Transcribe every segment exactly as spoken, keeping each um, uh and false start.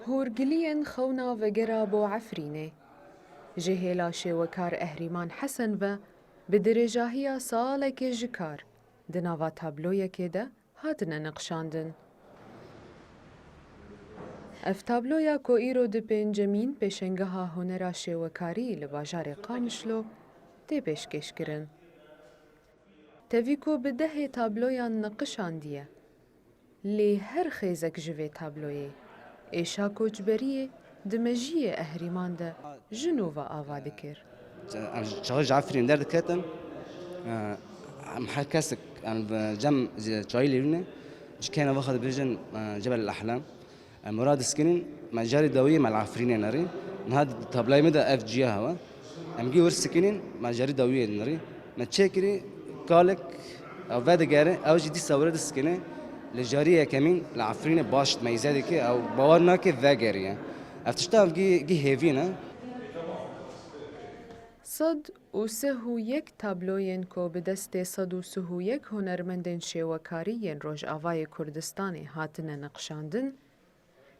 Hûrgiliyên xewna vegera bo Efrînê. Ji hêla şêwekar Ehrîman Hesen ve bi dirêjahiya salekê ji kar di nava tabloyekê de hatine niqşandin. Ev tabloya ku îro di pêncemîn pêşengeha hunera şêwekarî li bajarê Qamişlo tê pêşkêşkirin. Tevî ku bi dehê tabloyan niqişandiye, lê her xêzek ji vê tabloyê êşa koçberiyê di mejiyê Ehrîman de ji nû ve ava dikir. Em ji çaxê ji Efrîn derdiketin, e, em her kesek em bi cem çayî lêvîne, ji kêna vaxa dibêjin, e, Cebel el Ehlem. Em ora diskinin, me carî dawiyê me li Efrînê nerî. Niha di tablayê me de ev ciya hewa. Em gî wir sikinin, me carî dawiyê nerî. Me çêkirî kalek ew vedigere, ew jî dîsa were diskine. Li jarî yekemîn li Efrînê baş meyze dike, ew bawer nake vegeriye. Ev tişta ev gî, gî hêvî ne. Sed û sih û yek tabloyên ku bi destê sed û sih û yek hunermendên şêwekarî yên Rojavayê Kurdistanê hatine niqşandin,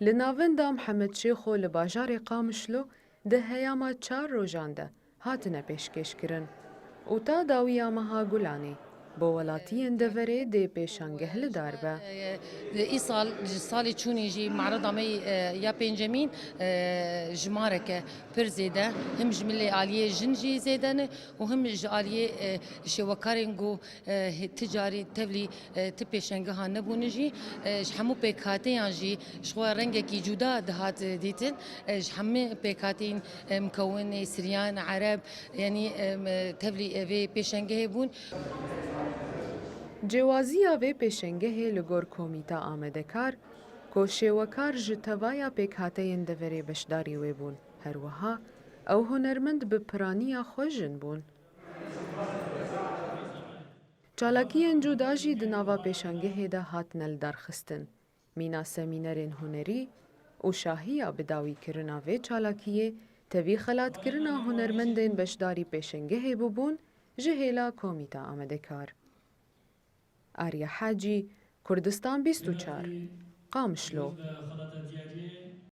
li navenda Mihemed Şêxo li bajarê Qamişlo di heyama çar rojan de hatine pêşkêşkirin û ta dawiya meha Gulanê bo welatiyên deverê dê pêşangeh li dar be. Îsal ji salê çûnê jî mereda me, e, ya pêncemîn, e, jimareke pir zêde, him ji milê aliyê jin jî zêde ne û him ji aliyê, e, şêwekarên ku, e, hê-, ti carî tevlî, e, ti pêşengeha nebûne jî, e, ji hemû pêkhateyan jî ji xwe rengekî cuda dihat, e, dîtin. E, ji hemî pêkhateyên, e, mikewinê, siryan, ereb, yanî, e, me-, tevlî, e, vê pêşengehê bûn. Cêwaziya vê pêşengehê li gor Komîta Amadekar, ku şêwekar ji tevaya pêkhateyên deverê beşdarî wê bûn, her wiha ew hunermend bi piraniya xwe jin bûn. Çalakiyên cuda jî di nava pêşangehê de hatine lidarxistin. Mîna semînerên hunerî û şahiya bidawîkirina vê çalakiyê tevî xelatkirina hunermendên beşdarî pêşengehê bûbûn ji hêla Komîta Amadekar. Arya Hacî, Kurdistan bîst û çar, Qamişlo.